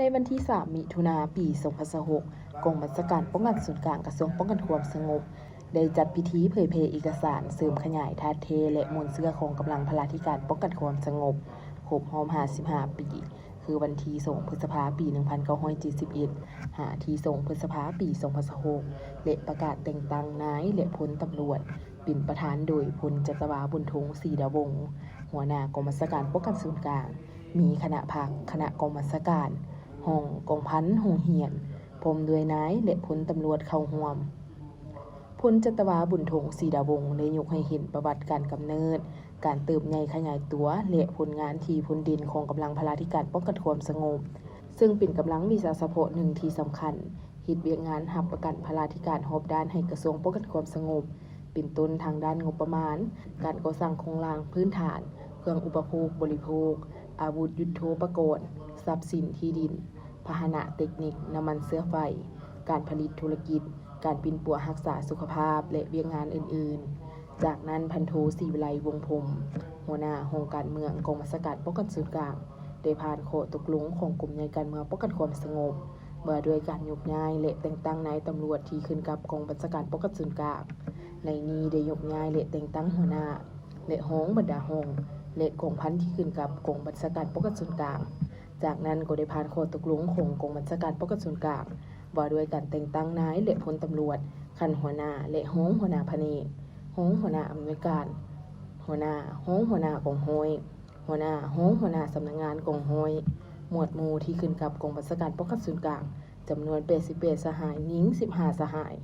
ໃນວັນທີສາມ ມິຖຸນາ ປີສອງພັນຊາວຫົກ ກອງບັນຊາການປ້ອງກັນສູນກາງ ກະຊວງປ້ອງກັນຄວາມສະຫງົບ ໄດ້ຈັດພິທີເຜີຍແຜ່ເອກະສານເສີມຂະຫຍາຍທາດແທ້ ແລະ ມູນເຊື້ອຂອງກຳລັງພະລາທິການປ້ອງກັນຄວາມສະຫງົບ ຄົບຮອບຫ້າສິບຫ້າປີ ຄືວັນທີສອງ ພຶດສະພາ ປີໜຶ່ງພັນເກົ້າຮ້ອຍເຈັດສິບເອັດ ຫາທີສອງ ພຶດສະພາ ປີສອງພັນຊາວຫົກ ແລະ ປະກາດແຕ່ງຕັ້ງນາຍ ແລະ ພົນຕຳຫຼວດ ເປັນປະທານໂດຍ ພົນຈັດຕະວາ ບຸນທົງ ສີດາວົງ ຫົວໜ້າກອງບັນຊາການປ້ອງກັນສູນກາງ, ມີຄະນະພັກ, ຄະນະກອງບັນຊາການ, ຫ້ອງກອງພັນ, ໂຮງຮຽນ, ພ້ອມດ້ວຍນາຍ ແລະ ພົນຕຳຫຼວດເຂົ້າຮ່ວມ. ພົນຈັດຕະວາ ບຸນທົງ ສີດາວົງ ໄດ້ຍົກໃຫ້ເຫັນປະຫວັດການກຳເນີດ, ການເຕີບໃຫຍ່ຂະຫຍາຍຕົວ ແລະ ຜົນງານທີ່ພົ້ນເດັ່ນຂອງກຳລັງພະລາທິການປ້ອງກັນຄວາມສະຫງົບ, ເຊິ່ງເປັນກຳລັງວິຊາສະເພາະໜຶ່ງທີ່ສຳຄັນ, ເຮັດວຽກງານຮັບປະກັນພະລາທິການຮອບດ້ານໃຫ້ກະຊວງປ້ອງກັນຄວາມສະຫງົບ, ເປັນຕົ້ນທາງດ້ານງົບປະມານ, ການກໍ່ສ້າງໂຄງລ່າງພື້ນຖານ, ເຄື່ອງອຸປະໂພກບໍລິໂພກ, ອາວຸດຍຸດໂທປະກອນ, ຊັບສິນທີ່ດິນ, ພາຫະນະເຕັກນິກ, ນ້ຳມັນເຊື້ອໄຟ, ການຜະລິດທຸລະກິດ, ການປິ່ນປົວຮັກສາສຸຂະພາບ ແລະ ວຽກງານອື່ນໆ. ຈາກນັ້ນ ພັນໂທ ສີວິໄລ ວົງພົມ ຫົວໜ້າຫ້ອງການເມືອງ ກອງບັນຊາການປ້ອງກັນສູນກາງ ໄດ້ຜ່ານຂໍ້ຕົກລົງຂອງກົມໃຫຍ່ການເມືອງປ້ອງກັນຄວາມສະຫງົບ ວ່າດ້ວຍການຍົກຍ້າຍ ແລະ ແຕ່ງຕັ້ງນາຍຕຳຫຼວດທີ່ຂຶ້ນກັບກອງບັນຊາການປ້ອງກັນສູນກາງ. ໃນນີ້ໄດ້ຍົກຍ້າຍ ແລະ ແຕ່ງຕັ້ງຫົວໜ້າ ແລະ ຮອງບັນດາຫ້ອງ ແລະ ກອງພັນທີ່ຂຶ້ນກັບກອງບັນຊາການປ້ອງກັນສູນກາງ. ຈາກນັ້ນກໍໄດ້ຜ່ານຂໍ້ຕົກລົງຂອງກອງບັນຊາການປ້ອງກັນສູນກາງ ວ່າດ້ວຍການແຕ່ງຕັ້ງນາຍ ແລະ ພົນຕຳຫຼວດ ຂັ້ນຫົວໜ້າ ແລະ ຮອງຫົວໜ້າພະແນກ, ຮອງຫົວໜ້າອຳນວຍການ, ຫົວໜ້າ, ຮອງຫົວໜ້າກອງຮ້ອຍ, ຫົວໜ້າ, ຮອງຫົວໜ້າສຳນັກງານກອງຮ້ອຍ, ໝວດໝູ່ທີ່ຂຶ້ນກັບກອງບັນຊາການປ້ອງກັນສູນກາງ ຈຳນວນແປດສິບແປດສະຫາຍ, ຍິງສິບຫ້າສະຫາຍ.